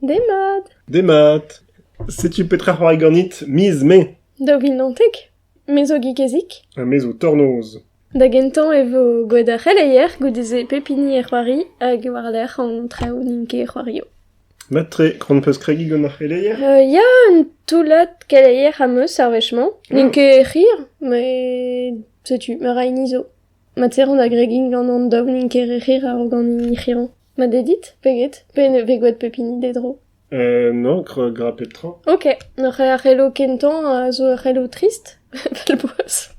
Demat! Demat! Setu petra c'hoari ganit miz Mae. 2019. Me zo Guy Ha me zo Tornoz. Da gentañ e vo gwelet ar c'heleier, goude-se pep hini e c'hoari hag war-lerc'h an traoù n'int ket c'hoario. Mat-tre, c'hoant 'peus kregiñ gant ar c'heleier? Ya, un toullad keleier am eus ar wech-mañ. N'int ket hir, met setu, meur a hini zo. Mat-se ran da gregiñ gant an daou n'int ket re hir a-raok an hini hirañ. Mat eo dit, pe get? Pe ne vez gwelet pep hini d'e dro? Non, gra pep tra. Ok, neuze ar c'helo kentañ a zo ur c'helo trist, vel boaz.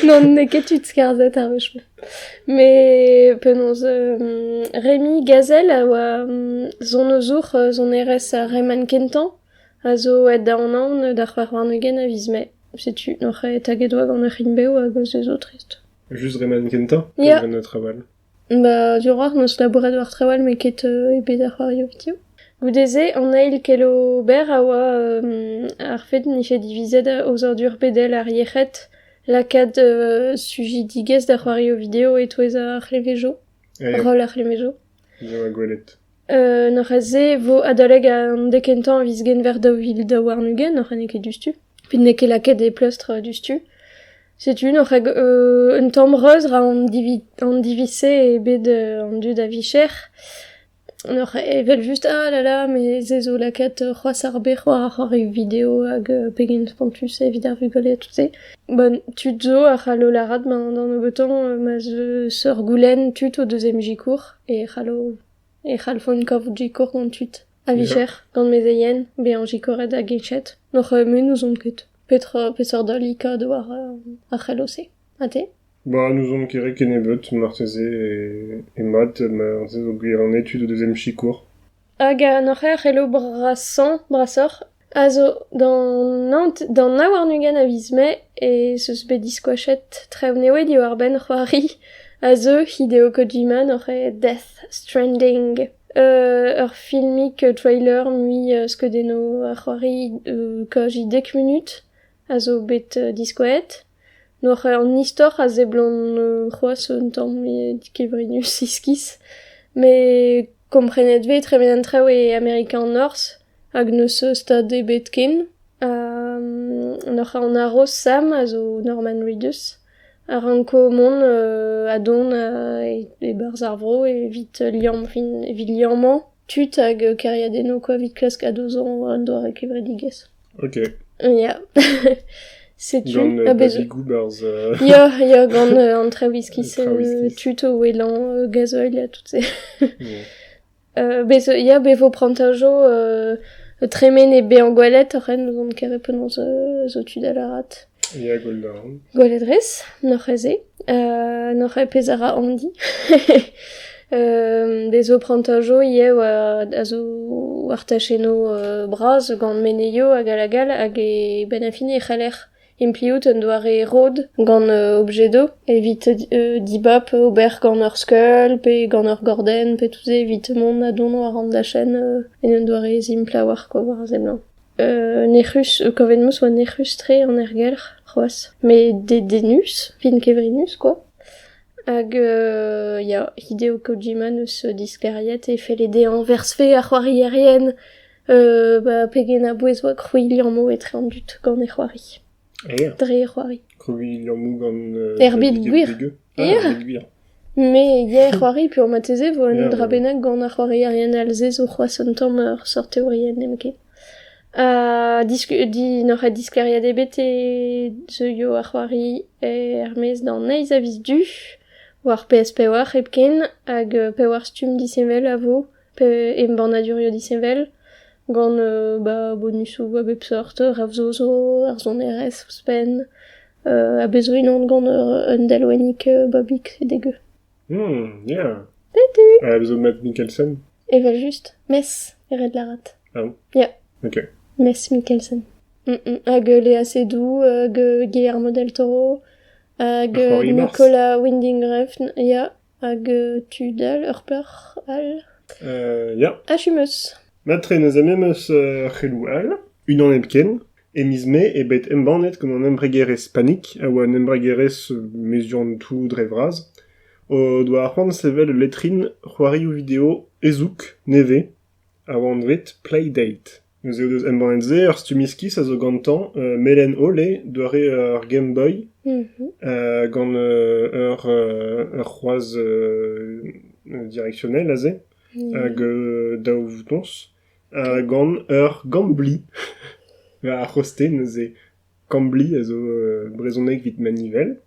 Non, n'eo ket tud skarzhet ar wech-mañ. Mais penaos Rémi Gazel a oa sonozour sonerezh ar Rayman kentañ a zo aet da anaon d'ar 26 a viz Mae. Setu, neuze taget oa gant ur c'hrign-bev hag se zo trist. Just Rayman kentañ? Ya. Pe Rayman Travel? Ba duroc'h 'neus labouret war traoù all met ket ebet ar c'hoarioù video. Goude-se an eil kelo berr a oa ar fed 'nije divizet aozadur bedel ar yec'hed lakaat sujidigezh d'ar c'hoarioù video e-touez ar c'hleñvejoù, roll ar c'hleñvejoù. Zo oa gwelet. Neuze se 'vo adalek an dek kentañ a viz Genver 2022, oc'h n'eo ket diouzhtu. Evit n'eo ket lakaet e pleustr diouzhtu. Setu n'oc'h un tamm reuz ra an diviz-se e bed an dud a-vicher. N'oc'h evel-just ah là là mais se zo lakaat c'hoazh ar bec'h war ar c'hoarioù video hag pegen spontus evit ar vugale ha tout se. Bon, tud zo a c'hallo lârat d'an nebeutañ ma 'z eus ur goulenn tud o deus emsikour e c'hallo e c'hallfont kavout sikour gant tud a-vicher, gant mezeien, bezañ sikouret hag heñchet. N'oc'h me n'ouzon ket. Petra peseurt ali kad war ar c'helo-se? Ha te? Ba n'ouzon ket re kennebeut, marteze e mat, marteze zo gwir an tud o deus emsikour. Hag n'oc'h eo ar c'helo brasañ, brasoc'h, a zo d'an nav warn-ugent a viz Mae ez eus bet diskoachet traoù nevez diwar-benn c'hoari a zeu Hideo Kojima n'oc'h eo Death Stranding. Ur filmig trailer mui skeudennoù ar c'hoari kazi dek munut a zo bet diskouezet. N'oc'h an istor a seblant c'hoazh un tamm kevrinus iskis met komprenet 'vez tremen an traoù e Amerika an Norzh hag n'eus stad ebet ken. N'oc'h an haroz Sam a zo Norman Reedus a ranko mont ha dont e-barzh ar vro evit liamm evit liammañ tud hag kêriadennoù quoi evit klask adozañ un doare kevredigezh. Ok. Ya. Setu. Gant ha bez- babigoù 'barzh... Ya, ya, gant an traoù iskis, An traoù iskis. tud o ouelañ gazoil ha tout se. Ouais. Bez ya, bez 'vo prantajoù tremen e bezañ gwelet oc'h n'ouzon ket re penaos zo tu da lârat. Ya, gwell da ran. Gwelet 'rez, n'oc'h aze. N'oc'h ket pezh a ra Andy. Bez 'vo prantajoù ivez a zo war tachennoù bras gant menezioù hag all hag all hag e benn ar fin e c'haller Impliout un doare rod gant objedoù evit dibab ober gant ur skeul pe gant ur gordenn pe tout se evit mont ha dont war an dachenn en un doare simpl a-walc'h quoi war a seblant. Nec'hus, kavet 'm eus oa nec'hus-tre an aergelc'h c'hoazh met dedennus, fin kevrinus quoi. Hag ya, Hideo Kojima 'neus disklêriet e felle dezhañ verzfe ar c'hoarierien Ba pegen a-bouez 'oa krouiñ liammoù etre an dud gant e c'hoari. Ya. Dre e c'hoari. Krouiñ liammoù gant Er bed gwir. Ah, Ya. er bed gwir. Me ya c'hoari peogwir marteze 'vo un Ya, dra ouais. bennak gant ar c'hoarierien all-se zo c'hoazh un tamm ur seurt teorienn nemetken. Ha disku di n'oc'h ket disklêriet ebet e zeuio ar c'hoari er-maez d'an eizh a viz Du war PS4 hepken hag pevar stumm disheñvel a vo pe embannadurioù disheñvel gant ba bonusoù a bep seurt, rav zo zo, ar sonerezh ouzhpenn, ha bez zo unan gant un delwennig babig, c'est dégueu. Yeah. Setu! Ah, zo Matt Mikkelsen? Evel-just. Mes, e ret lârat. Ah bon? Ya. Ok. Mes Mikkelsen. Hag Léa Seydoux, hag Guillermo del Toro, hag Ar c'hoari Mars. Nicolas Winding Refn, ya. Hag tud all, ur plac'h all. Ya. Achu 'meus. Mat-tre neuze me 'm eus ur c'heloù all, unan hepken. E miz Mae eo bet embannet gant an embregerezh Panic, a oa un embregerezh meziant tout dre vras, o doa c'hoant sevel ul letrin c'hoarioù video hezoug nevez. a oa anvet Playdate. Neuze o deus embannet se, ur stumm iskis a zo gantañ, melen holl eo, doare ur Game Boy, gant ur ur c'hroaz directionnel aze, hag daou voutoñs, gant ur gambli war ar c'hoste neuze. Kambli a zo brezhoneg evit manivell.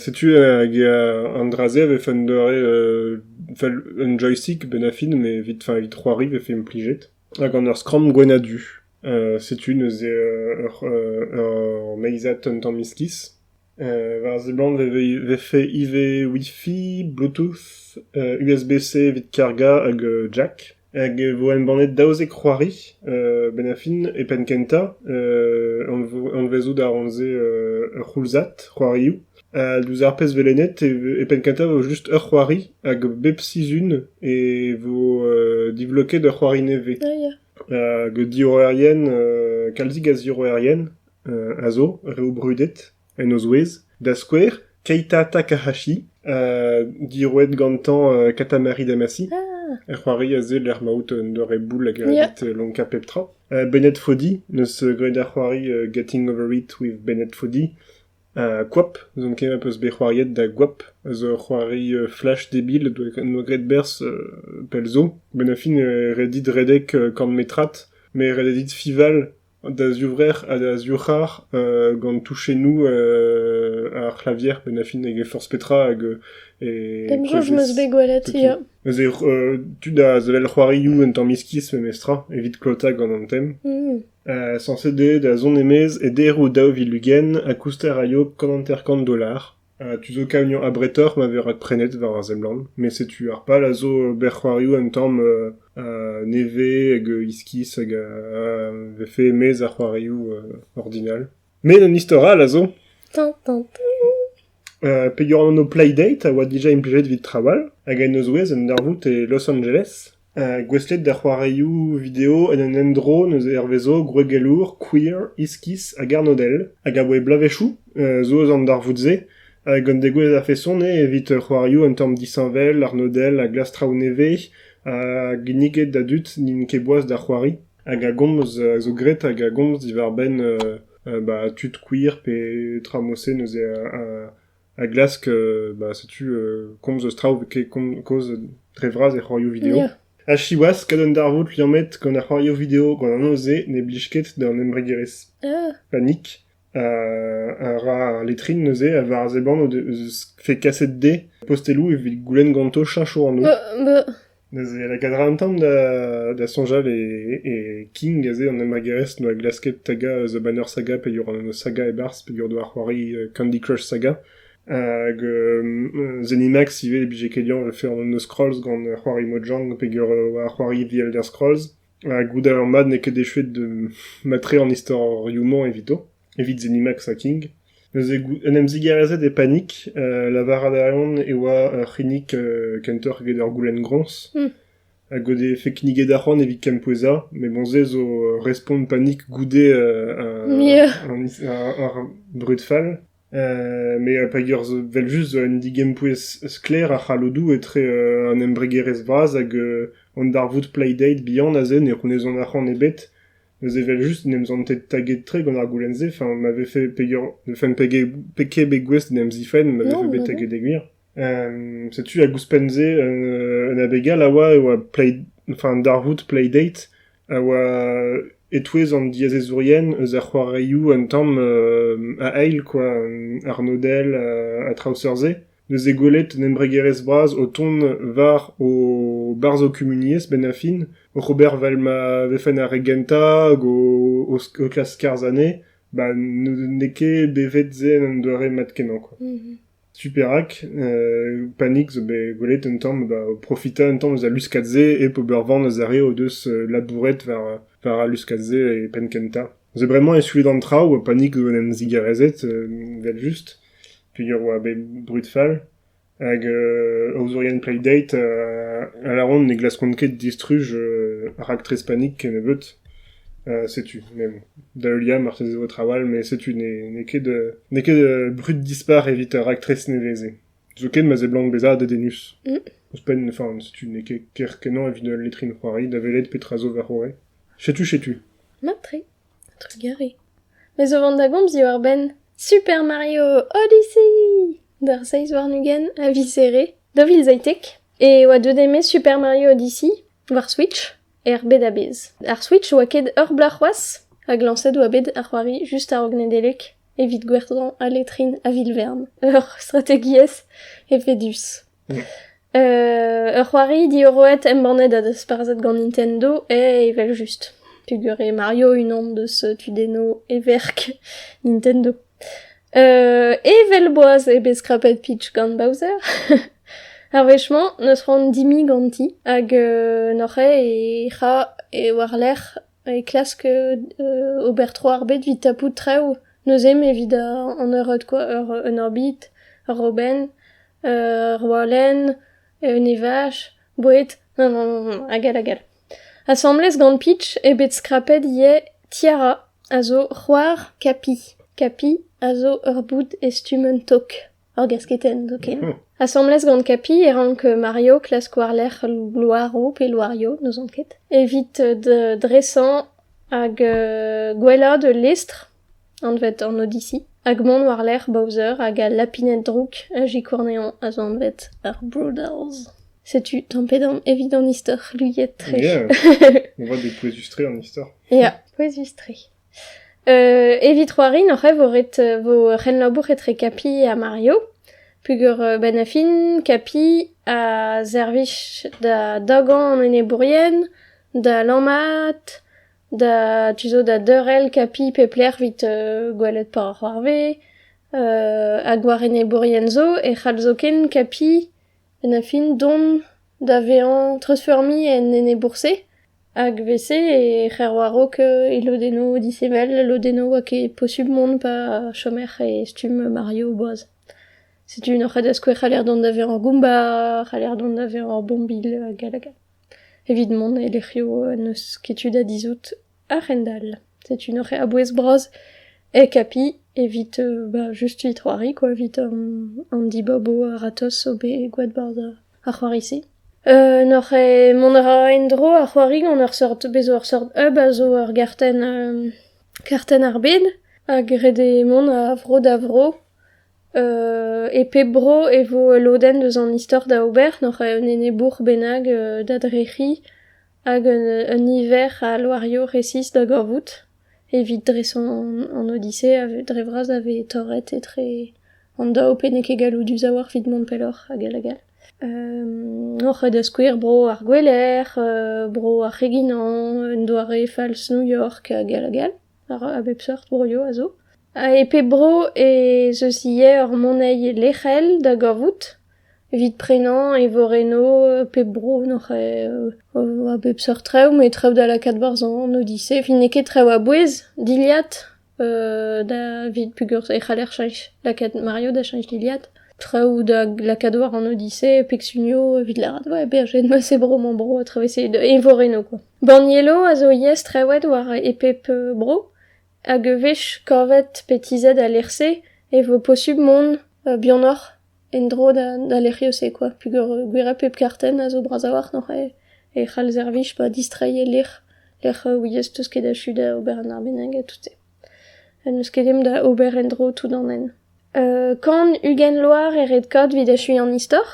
Setu hag an dra-se a vefe un doare un joystick benn ar fin, met evit, enfin, evit c'hoari vefe implijet. Hag gant ur skramm gwenn ha du. Setu neuze ur, ur meizad un tamm iskis. War a seblant e vefe ivez Wi-Fi, Bluetooth, USB-C evit kargañ hag jack. Hag e vo embannet 12 c'hoari benn ar fin e penn-kentañ anvezout a ran-se ur c'houlzad c'hoarioù. Diouzh ar pezh velennet e penn-kentañ e vo just ur c'hoari hag bep sizhun e vo divloket ur c'hoari nevez. Ah, ya. Hag diorroerien, kalzik a ziorroerien a zo, reoù brudet en o zouez. Da skouer, Keita Takahashi, diroet gantañ Katamari Damacy. Ah. Er c'hoari aze lec'h ma out un doare boul hag evit lonkañ pep tra. Bennett Foddy, neus graet ar c'hoari Getting Over It with Bennett Foddy. Gwap, n'on ket ma peus bet c'hoariet da Gwap, a zo ur c'hoari flash debil doa graet berzh pell zo. Benn ar fin e ret dit redek kant metrad, met ret eo dit fival da zivrec'h ha da zivc'har gant touchennoù ar c'hlavier benn ar fin hag e forzh petra hag e Da'm soñj 'm eus bet gwelet, ya. Neuze tud a sevel c'hoarioù un tamm iskis memestra evit klotañ gant an tem. Sañset eo da zont e-maez e deroù 2020 ha koustañ a raio 150 dollar. Tu zo kaout abretoc'h ma vez rakprenet war ar seblant, met setu ar pal a zo ober c'hoarioù un tamm nevez hag iskis hag a vefe e-maez ar c'hoarioù ordinal. Met un istor all a zo. Tin, tin, tin. Peogwir an anv Playdate a oa dija implijet evit traoù all, hag en o zouez un darvoud e Los Angeles, gouestlet da c'hoarioù video en un endro neuze hervezo gwregelour, queer, iskis hag arnodel, hag abaoe bloavezhioù zo eus an darvoud-se, hag un degouezh a-feson eo evit c'hoarioù un tamm disheñvel, arnodel a glask traoù nevez, ha ginniget da dud n'int ket boas da c'hoari, hag a gomz a zo graet hag a gomz diwar-benn bah, tud queer pe tra mod-se neuze a glask bah, setu komz eus traoù ket kaoz dre vras e c'hoarioù video. Yeah. Ha siwazh, kad un darvoud liammet gant ar c'hoarioù video gant an anv-se ne blij ket d'an embregerezh. Ah. Panik a ra ar letrin neuze ha war a seblant o deus fait kaset dezhe posteloù evit goulenn ganto cheñch o anv. Bah, Neuze lakaat a ra un tamm da soñjal e King aze an embregerezh n'oa glasket tagañ The Banner Saga peogwir an anv Saga e-barzh peogwir doa c'hoari Candy Crush Saga. Hag Zenimax ivez e blije ket dezhañ vefe an anv Scrolls gant c'hoari Mojang peogwir oa c'hoari The Elder Scrolls. Ha goût a ur mat n'eo ket echuet matre an istorioù-mañ evito, evit Zenimax ha King. Neuze en em zigarezet e Panik, lavaret a reont e oa ur c'hinnig kentoc'h eget ur goulenn groñs. Hag o defe kinniget arc'hant evit kempouezañ, met bon se zo respont Panik goude ar brud fall. Met peogwir zo evel-just zo un digempouez sklaer a c'halloudoù etre an embregerezh vras hag an darvoud Playdate bihan aze ne c'hounezont arc'hant ebet. Neuze evel-just en em santet taget-tre gant ar goulenn-se, enfin ma vefe peogwir ne vefen ket bet gouest d'en em zifenn ma vefe bet taget e gwir. Setu hag ouzhpenn-se un abeg all a oa e oa play, enfin darvoud Playdate a oa e-touez an diazezourien eus ar c'hoarioù un tamm a eil quoi, arnodel ha traoù seurt-se. Neuze gwelet un embregerezh vras o tont war o barzh o kumuniezh benn ar fin, oc'h ober 'vel ma vefen ar re gentañ hag o klask skarzh anezhe, ba n'eo ket bevet se en un doare mat-kenañ quoi. Superhack, Panik zo bet gwelet un tamm ba, o profitañ un tamm eus al luskad-se hep ober van eus ar re o deus labouret war, war al luskad-se e penn-kentañ. Neuze bremañ e suit an traoù, Panik zo en em zigarezet, evel-just. Peogwir oa bet brud fall. Hag aozourien Playdate a lâront ne glaskont ket distruj ar raktres Panik kennebeut. Setu, mais bon. Da heuliañ marteze vo traoù all, mais setu n'eo ket, n'eo ket brud dispar evit ar raktres nevez-se. Zoken ma seblant bezañ dedennus. Ouzhpenn, enfin, setu n'eo ket ker-kenañ evit ul letrin c'hoari da welet petra zo war-c'horre. Setu, setu. Mat-tre. Trugarez. Me zo vont da gomz diwar-benn Super Mario Odyssey! D'ar 27 a viz Here 2017 e oa deuet emaez Super Mario Odyssey war Switch er bed a-bezh. Ar Switch oa ket ur bloaz c'hoazh hag lañset oa bet ar c'hoari just a-raok Nedeleg evit gwerzhañ al letrin a-vil-vern. Ur strategiezh efedus. Ur c'hoari diorroet embannet ha dasparzhet gant Nintendo eo evel-just. Peogwir eo Mario unan deus tudennoù heverk Nintendo. Evel boaz eo bet skrapet Peach gant Bowser. Ar wech-mañ n'eus c'hoant dimi ganti hag n'oc'h eo e ra e war-lerc'h e klask ober tro ar bed evit tapout traoù neuze evit an eured quoi, un orbit, ur robenn, ur walenn, un evaj, boued, nann nann hag all hag all. Asambles gant Peach eo bet skrapet ivez Tiara, a zo c'hoar Capi. Capi a zo ur boud e stumm un tok, ur gasketenn zoken. Asambles gant Capi e rank Mario klask war-lerc'h loaro pe loario, n'ouzon ket, evit dresañ hag gwellaat ul lestr anvet an Odyssey, hag mont war-lerc'h Bowser hag al lapined drouk a sikour anezhañ a zo anvet ar Broodals. Setu tamm-pe-damm evit an istor luiet-tre. Yeah. On voit des pouezus-tre en istor. Ya, pouezus-tre. Evit c'hoari n'oc'h eo vo ret vo ur c'henlabour etre Capi ha Mario, peogwir benn ar fin Capi a servij da dagañ an enebourien, da lammat, da tu zo da deurel Capi pep lec'h evit gwelet pa c'hoarvez, hag war enebourien zo e c'hall zoken Capi benn ar fin dont da vezañ treuzfeurmiñ en enebour-se. Hag evel-se e c'her war-raok e lodennoù disheñvel, lodennoù oa ket posubl mont pa chomer e stumm Mario boaz. Setu n'oc'h ket da skouer c'haller dont da vezañ ur Goomba, c'haller dont da vezañ ur bombilh hag all hag all. Evit mont e lec'hioù n'eus ket tu da dizhout a-hend-all. Setu n'oc'h ket a-bouez bras e Capi evit bah just evit c'hoari quoi, evit an dibabo a-ratozh zo bet gwraet 'barzh ar c'hoari-se. N'oc'h ket mont a ra en-dro ar c'hoari gant ur seurt bez zo ur seurt hub a zo ur gartenn kartenn ar bed hag ret eo mont a vro da vro. E pep bro e vo ul lodenn deus an istor da ober, n'oc'h un enebour bennak da drec'hiñ hag un niver a loarioù resis da gavout evit dresañ an Odisee dre vras a vez torret etre an daou pe n'eo ket galloudus a-walc'h evit mont pelloc'h hag all hag all. Oc'h da skouer bro ar gouelec'h, bro ar c'heginañ, un doare fals New York hag all hag all, a bep seurt broioù a zo. E pep bro ez eus ivez ur moneiz lec'hel da gavout evit prenañ evorennoù pep bro n'oc'h a bep seurt traoù met traoù da lakaat 'barzh an Odisee. Fin n'eo ket traoù a-bouez, dilhad da evit peogwir e c'haller cheñch lakaat Mario da cheñch dilhad. Traoù da lakaat war an Odisee, pegsunioù evit lâret ouais beajet 'm eus e bro-mañ-bro ha traoù-se, evorennoù quoi. Bannieloù a zo ivez strewet war e pep bro hag ur wech kavet pe tizhet al lec'h-se e vo posubl mont buanoc'h en-dro da lec'hioù-se quoi peogwir gwir eo pep kartenn a zo bras a-walc'h neuze e c'hall servij ba distreiñ el lec'h lec'h ouiez 'teus ket achu da ober un dra bennak ha tout se. N'eus ket ezhomm da ober en-dro tout an hent. 120 loar eo ret kaout evit achuiñ an istor.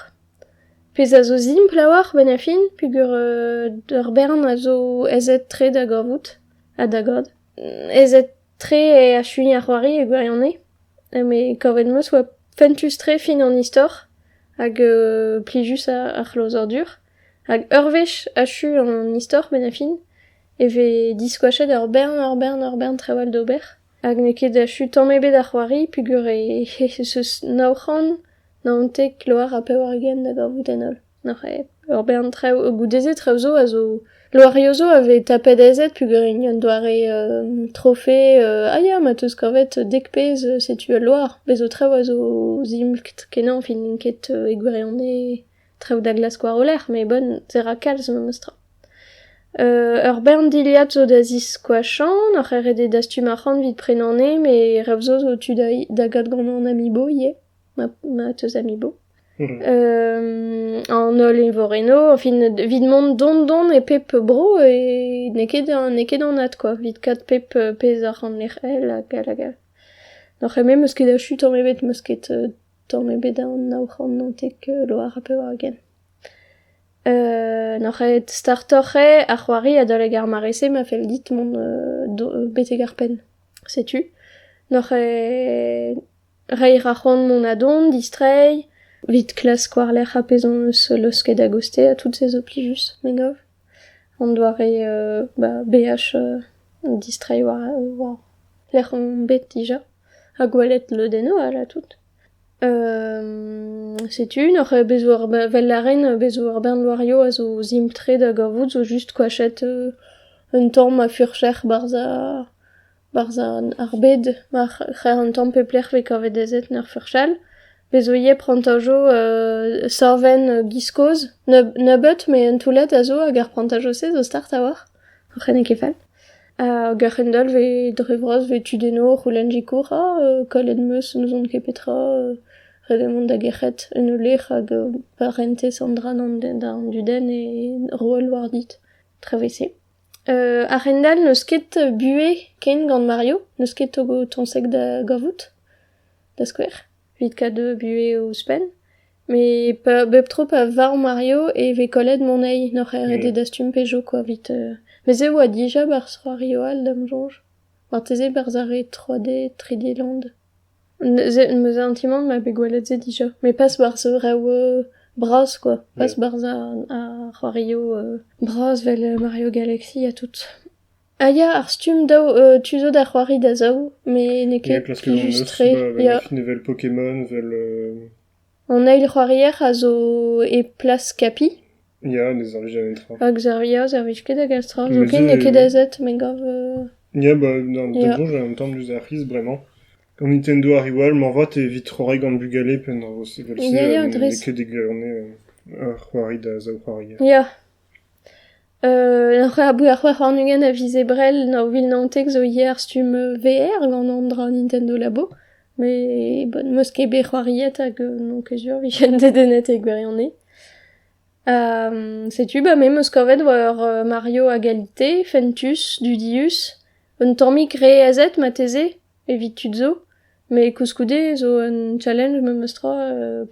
Pezh a zo simpl a-walc'h 'benn ar fin peogwir ur bern a zo aezet-tre da gavout ha da gaout. Aezet-tre eo achuiñ ar c'hoari e gwirionez. Met kavet 'm eus oa fentus-tre fin an istor hag plijus ar c'hlozadur. Hag ur wech achu an istor 'benn ar fin e vez diskoachet ur bern ur bern ur bern traoù all d'ober. Hag n'eo ket achu tamm ebet ar c'hoari peogwir ez eus 919 loar ha 80 da gavout en holl. Neuze ur bern traoù goude-se traoù zo a zo loarioù zo a vez tapet aezet peogwir int un doare trofe ah ya ma 'teus kavet dek pezh setu ul loar. Bez zo traoù a zo simpl-kenañ fin n'int ket e gwirionez traoù da glask war o lerc'h met bon se ra kalz memes tra. Ur bern dilhad zo da ziskoachañ, n'oc'h ket ret eo dastum arc'hant evit prenañ anezhe met rev zo zo tu da gaout gant an amiibo ivez, ma 'teus amiibo. An holl eñvorennoù, enfin evit mont don-don e pep bro e n'eo ket anat kwa, evit kad pep pezh arc'hant lec'hel hag all hag all. Oc'h eme 'meus ket achu tamm ebet, 'meus ket tamm ebet an 919 loar ha 80. N'oc'h ket startoc'h eo ar c'hoari adalek ar mare-se ma fell dit mont betek ar penn. Setu. N'oc'h ket reiñ a ra c'hoant mont ha-dont, distreiñ, evit klask war-lerc'h ar pezh hon eus leusket a-gostez ha tout se zo plijus, me gav. An doare beaj distreiñ war lec'h omp bet dija ha gwelet lodennoù all ha tout. Setu n'oc'h bez zo ur 'vel lâren bez zo ur bern loarioù a zo simpl-tre da gavout zo just koachet un tamm a furcher 'barzh 'barzh ar bed mar c'her un tamm pep lec'h 'vez kavet aezet 'n ur furchal. Bez zo ivez prantajoù savenn giz kozh nebeut met un toullad a zo hag ar prantajoù-se zo start a-walc'h, oc'h n'eo ket fall. Hag a-hend-all 'vez dre vras 'vez tudennoù o c'houlenn sikour, ah kollet 'm eus n'ouzon ket petra, ret eo mont da gerc'hat en ul lec'h hag pa rentez an dra d'an dudenn e ro ul loar dit. Tra-se. A-hend-all n'eus ket buhez ken gant Mario, n'eus ket toñseg da gavout, da skouer, evit kaout buhez ouzhpenn. Met bep tro pa varv Mario e vez kollet moneiz, n'oc'h ret eo dastum pezhioù kwa evit... Met se 'oa dija 'barzh c'hoarioù all da'm soñj. Marteze 'barzh ar re 3D, 3D Land. Neuze 'm eus santimant 'ma bet gwelet se dija. Met pas 'barzh reoù bras kwa, pas 'barzh ar c'hoarioù bras 'vel Mario Galaxy ha tout. Ah ya, ar stumm daou tu zo da c'hoari da zaou, met n'eo Ya, ket klasket hon eus, plijus-tre. ba, 'benn Ya. ar fin evel Pokémon, 'vel An eil c'hoarier a zo e plas Capi. Ya, ne servij da netra. Hag ya, servij ket da gas tra. Mais Zoken n'eo ket se aezet, me gav. Ya, ba, d'am Ya. soñj un tamm diouzh ar c'hiz bremañ. Gant Nintendo a riwal, moarvat evit c'hoari gant bugale penaos evel-se Ya, ya, n'eo dres. ket e gwirionez ur c'hoari da zaou c'hoarier. Ya. Aboue ar 26 a viz Ebrel 2019 zo ivez ar stumm VR gant an dra Nintendo Labo. Met bon, 'meus ket bet c'hoariet hag n'on ket sur 'vijen dedennet e gwirionez. Setu ba me 'm eus kavet 'oa ur Mario a galite, fentus, dudius, un tammig re aezet marteze evit tud zo, met koulskoude zo un challenge memestra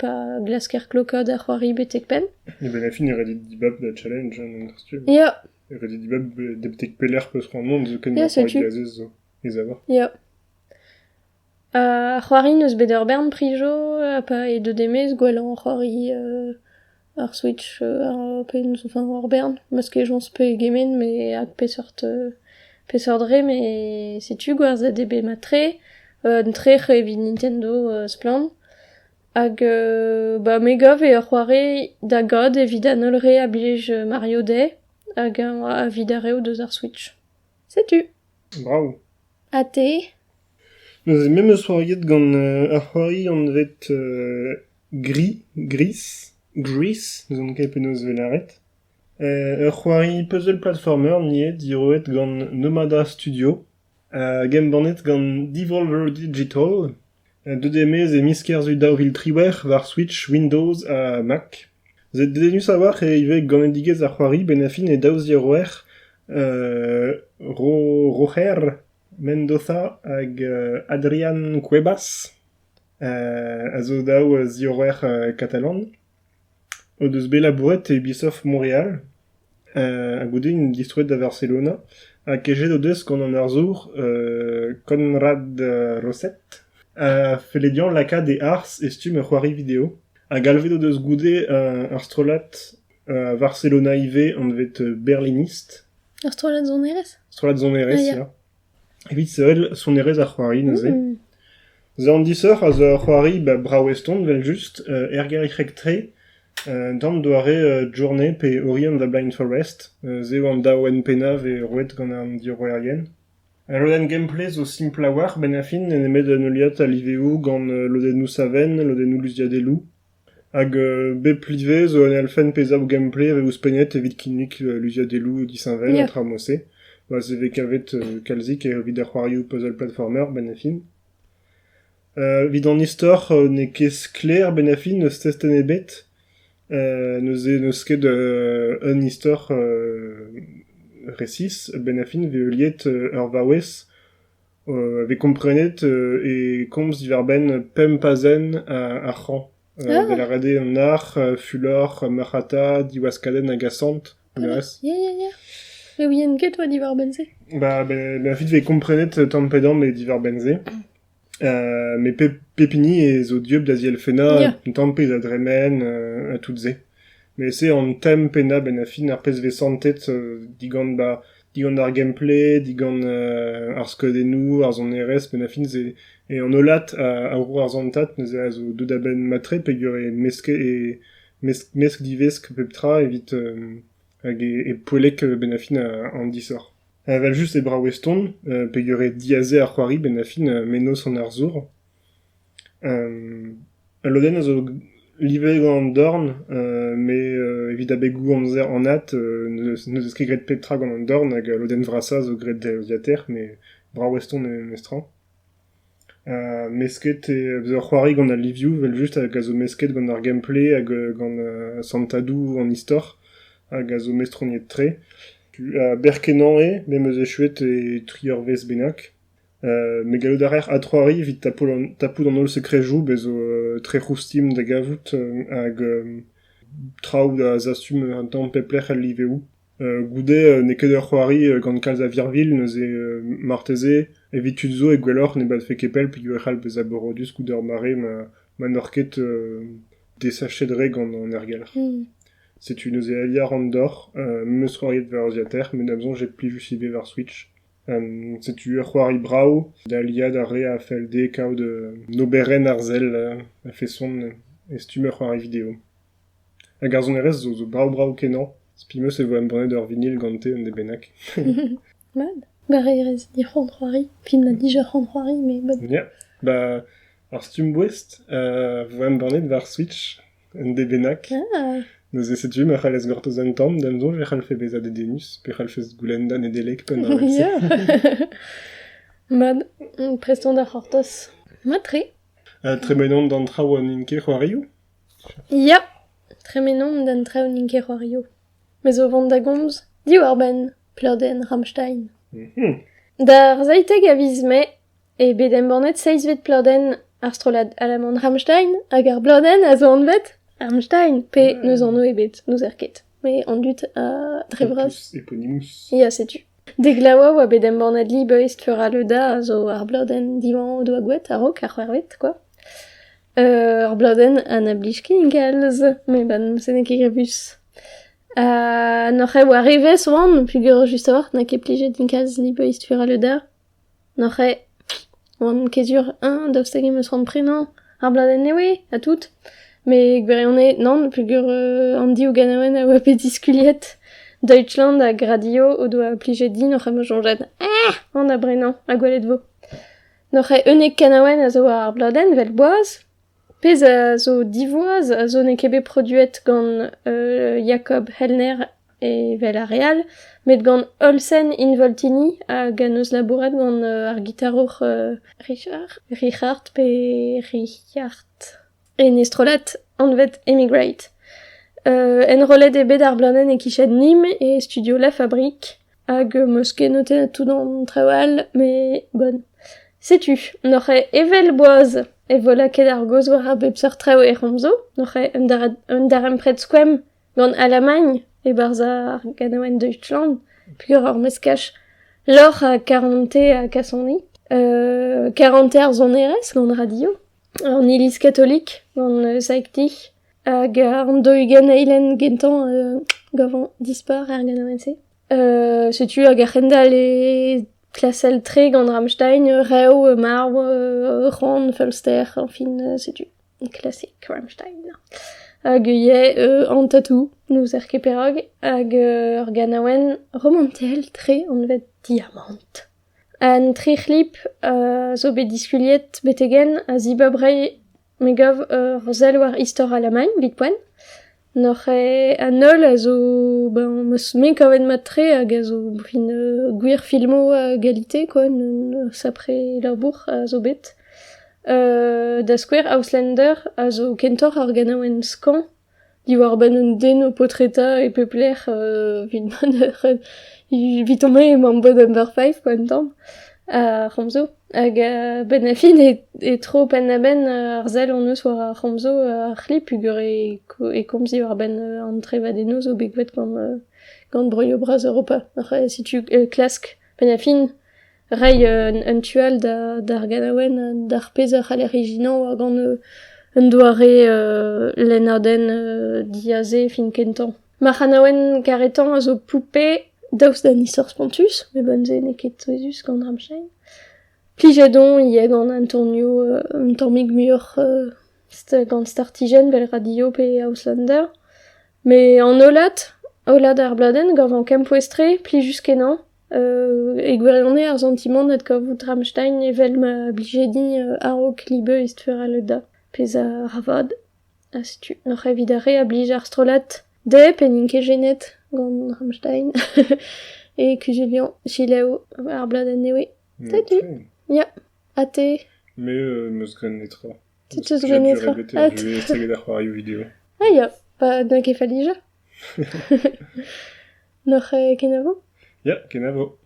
pa glasker klokaat ar c'hoari betek penn. E-benn ar fin e ret dit dibab da challenge an stumm. Ya. E ret dit dibab betek pelec'h peus c'hoant mont zoken Ya, ma c'hoari setu. diazez zo ez a war. Ya. Ar c'hoari n'eus bet ur bern prijo ha pa eo deuet e-maez gwellañ c'hoari ar Switch enfin ur bern. 'Meus ket soñj pegement met ha peseurt peseurt re met setu gwerzhet eo bet mat-tre. Un trec'h evit Nintendo splann. Hag ba me gav eo ur c'hoari da gaout evit an holl re a blij Mario dezhe hag evit ar reoù deus ar Switch. Setu. Brav. Ha te? Neuze me 'meus c'hoariet gant ur c'hoari anvet Gris, Gris, Gris, n'ouzon ket penaos e vez lâret. Ur c'hoari puzzle platformer ivez diroet gant Nomada Studio hag embannet gant Devolver Digital. Deuet eo-maez e miz Kerzu 2018 war Switch, Windows ha Mac. Dedennus a-walc'h eo ivez ganedigezh ar c'hoari 'benn ar fin e daou ziorroer Roger Mendoza hag Adrián Cuevas a zo daou ziorroer katalan o deus bet labouret e Ubisoft Montreal ha goude int distroet da Varcelona ha kejet o deus gant an arzour Conrad Rosset a felle dezhañ lakaat e arz e stumm ur c'hoari video ha galvet o deus goude ur strollad a Varcelona ivez anvet Berlinist. Ur strollad sonerezh? Strollad sonerezh, Ah, ya. ya. Evit sevel sonerezh ar c'hoari neuze. Mm. Se an disoc'h a zo ur c'hoari ba brav eston evel-just, ergelc'hek-tre, un tamm doare Journey pe Ori and the Blind Forest, se eo an daou pennañ 'vez roet gant an diorroerien. Al lodenn gameplay zo simpl a-walc'h 'benn ar fin, nemet un heuliad a liveoù gant lodennoù savenn, lodennoù luziadelloù. Hag bep live zo un elfenn pe zaou gameplay a vez ouzhpennet evit kinnig luziadelloù disheñvel Ya. ha traoù mod-se. Ba se 'vez kavet kalzik evit ar c'hoarioù puzzle platformer 'benn ar fin. Evit an istor n'eo ket sklaer 'benn ar fin, n'eus testenn ebet. Neuze n'eus ket un istor resis. 'Benn ar fin e vez heuliet ur vaouez a vez komprenet e komz diwar-benn pemp pazenn ar c'hañv. Da lâret eo an nac'h, fulor, marc'hata, diwaskadenn hag asant. Ya, ya, ya. Ne ouien ket oa diwar-benn se. Ba, ben, ben, vez komprenet tamm pe damm eo diwar-benn se. Met pep hini e zo dieub da zielfennañ un tamm pe da dremen ha tout se. Met se an tem pennañ benn ar fin ar pezh vez santet digant ba digant ar gameplay, digant ar skeudennoù, ar sonerezh, benn ar fin se e an hollad a ro ar santad neuze a zo deuet a-benn mat-tre peogwir e meske e mesk-divesk pep tra evit hag e poellek benn ar fin an disoc'h. Evel-just e brav eston, peogwir eo diaze ar c'hoari benn ar fin mennozh an arzour. Ul lodenn a zo livet gant an dorn, met evit abegoù amzer anat n'eus ket graet pep tra gant an dorn hag al lodenn vrasañ zo graet dre urzhiataer, met brav eston eo memestra. Mesket eo ur c'hoari gant al livioù evel-just hag a zo mesket gant ar gameplay hag gant santadoù an istor hag a zo mestroniet-tre. Berr-kenañ eo, me 'm eus echuet e tri eurvezh bennak. Met gallout a raer adc'hoari evit tapout an holl sekrejoù, bez zo trec'hoù Steam da gavout hag traoù da zastum un tamm pep lec'h el liveoù. Goude n'eo ket ur c'hoari gant kalz a virvilh neuze marteze evit tud zo eo gwelloc'h ne badfe ket pell peogwir e c'hall bezañ borodus goude ur mare ma n'oc'h ket desachet re gant an aergelc'h. Setu neuze aliañ a ran deoc'h, me'm eus c'hoariet war urzhiataer met da'm soñj eo plijus ivez war Switch. Setu ur c'hoari brav da aliañ d'ar re a fell dezhe kaout un oberenn arzel a-feson e stumm ur c'hoari video. Hag ar sonerezh zo brav-brav-kenañ. Spi 'm eus e vo embannet ur vinil gante un deiz bennak. Mat. Barrerezh dic'hoant c'hoari. Fin ma dije c'hoant c'hoari, mais bon. Ya, ba ar stumm boest vo embannet war Switch un deiz bennak. Ah. Neuze setu ma c'hallez gortoz un tamm, da'm soñj e c'hallfe bezañ dedennus, pe c'hallfes goulenn da Nedeleg pe un dra evel-se. Ya. Mat, prest on da c'hortoz. Mat-tre. Tremenomp d'an traoù an int ket c'hoarioù. Ya, tremenomp d'an traoù n'int ket c'hoarioù. Me zo vont da gomz diwar-benn pladenn Rammstein. D'ar 17 a viz Mae eo bet embannet seizhvet pladenn ar strollad alaman Rammstein hag ar bladenn a zo anvet Rammstein pe n'eus anv ebet, n'ouzer ket. Met an dud a dre vras. Eponymus. Ya, setu. Deglaoua oa bet embannet Libeist Furaleuda a zo ar bladenn diwañ o doa gwelet a-raok ar c'hwec'hvet kwa. Ur bladenn ha na blij ket kalz, met ben se n'eo ket grevus. Ha n'oc'h ket war evezh oan peogwir just a-walc'h n'a ket plijet din kalz Libeist Furaleuda. N'oc'h ket oan ket sur eñ daoust hag em eus c'hoant prenañ ar bladenn nevez ha tout. Met gwirionez nann peogwir an div ganaouenn a oa bet diskuliet Deutschland hag Radio o doa plijet din oc'h em eus soñjet eh on da brenañ ha gwelet 'vo. N'oc'h ket unnek kanaouenn a zo war ar bladenn 'vel boaz. Pezh a zo divoaz a zo n'eo ket bet produet gant Jakob Hellner evel ar re all, met gant Olsen Involtini hag en deus labouret gant ar gitarour Richard, Richard pe Richard en e strollad anvet Emigrate. Enrollet eo bet ar bladenn e-kichen Nîmes e studio La Fabrique. Hag 'meus ket notet tout an traoù all, met bon. Setu, n'oc'h ket evel boaz e vo lakaet ar gaoz war a bep seurt traoù er c'homzoù. N'oc'h ket un darempred skoemp gant Alamagn e-barzh ar ganaouenn Deutschland, peogwir ur meskaj lorc'h ha karante ha kasoni. Karante ar sonerezh gant radio, an iliz katolik gant Saekti hag an daou-ugent eilenn gentañ gavañ dispar er ganaouenn-se. Setu hag a-hend-all e klasel-tre gant Rammstein, rev, marv, c'hoant, feulster, enfin setu klasik Rammstein. Hag ivez an tatou, n'ouzer ket perak, hag ur ganaouenn romantel-tre anvet Diamant. An tri c'hlip zo bet diskuliet betek-henn a zibab reiñ Me gav ur sell war istor Alamagn evit poent. N'oc'h ket an holl a zo ben 'm eus me kavet mat-tre hag a zo fin gwir filmoù a galite quoi, un sapre labour a zo bet. Da skouer Auslander a zo kentoc'h ar ganaouenn skañv diwar-benn un den o paotreta e pep lec'h evit eviton-me emañ bet Number 5 quoi un tamm ar c'homzoù. Hag a-benn ar fin e tro penn-da-benn ar sell hon eus war ar c'homzoù ar c'hlip peogwir e komz diwar-benn an trevadennoù zo bet graet gant gant broioù bras Europa. Setu klask penn ar fin reiñ un tu all d'ar ganaouenn, d'ar pezh a c'haller ijinañ war gant un doare lennadenn diaze fin kentañ. Ma c'hanaouenn karetañ a zo Poupe, daoust d'un istor spontus, met bon se n'eo ket souezhus gant Rammstein. Plijet on ivez gant an tonioù un tammig muioc'h gant startijenn 'vel radio pe Auslander. Met an hollad, hollad ar bladenn gavan kempouez-tre, plijus-kenañ. E gwirionez ar santimant adkavout Rammstein evel ma blije din a-raok Liebe ist für alle da, pezh a ra vad. Ha setu, n'oc'h evit ar re a blij ar strollad dezhe pe n'int ket jenet gant Rammstein e kuzuliañ selaou ar bladenn nevez. Setu, ya. Ha te? Me 'meus graet netra. Te 'teus graet netra? Estreget ar c'hoarioù video. Ah ya, ba n'eo ket fall dija. N'oc'h kenavo? Ya, kenavo.